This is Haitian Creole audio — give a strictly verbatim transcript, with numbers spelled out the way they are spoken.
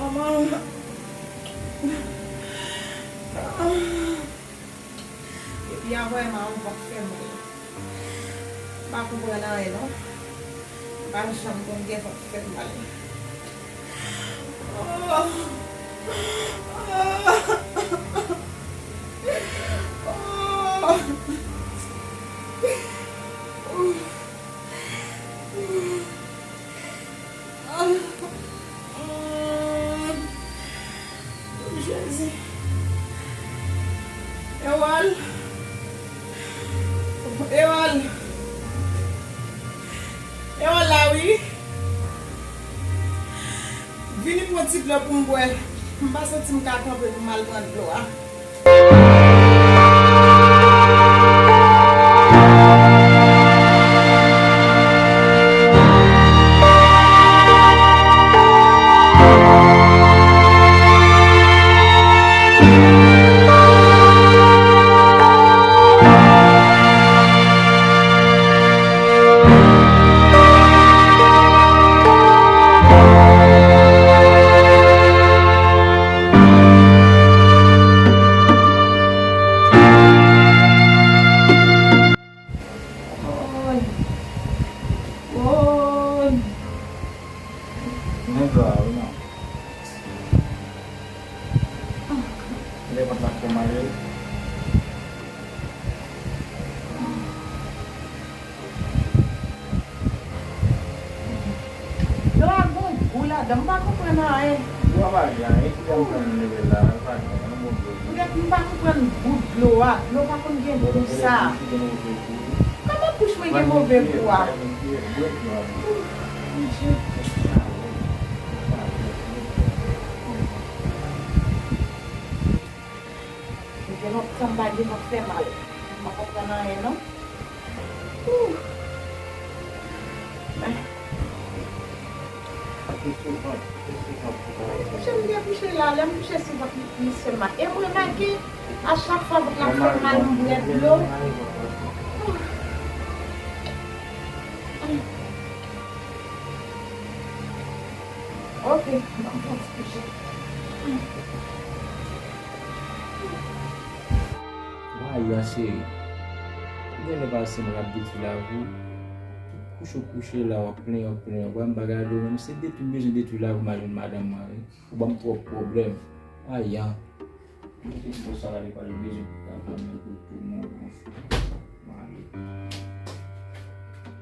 Manman. Depi avè m a ou p ap fè mal. M pa konprann anyen non. M pa janm konn gen vant fè mal. Oh. Oh. Jezi. Ewòl. Ewòl. Ewòl la wi. Vini pran ti dlo pou m bwè. M pa santi m ka kanpe pou m al pran dlo a. Woy. Woy. Men dlo a wi non. Lè pòt la fè mal wi. Dlo a gon gou ladan, m pa konprann anyen. Dlo a pa gen anyen, ki jan m konn leve la, pa gen anyen, bon dlo. Poutèt m pa konprann gou dlo a, dlo pa konn gen gou sa. Kòman bouch mwen gen move gou a? Bouch mwen gen move gou a. Gen lontan m pa gen vant fè mal. M pa konprann anyen non. Ooh. Kouche m te kouche la, lè m kouche sou vant li, li sèlman. E m remake, a chak fwa vant la fè mal, m bwè dlo. Ooh. Ok, ban m fè yon ti kouche. Wa, yon cheri. Ou gen lè pase m ap detwi lavi w. Kouche w kouche la, w ap plenyen, w ap plenyen. Ou wè m pa gade w menm, se detwi m bezwen detwi lavi m al jwenn madanm mwen, wi. Ou ban m twòp pwoblèm. Wa, yon. Mwen te di konsa la, li pa bezwen pou ta ban m yon kout pou mwen.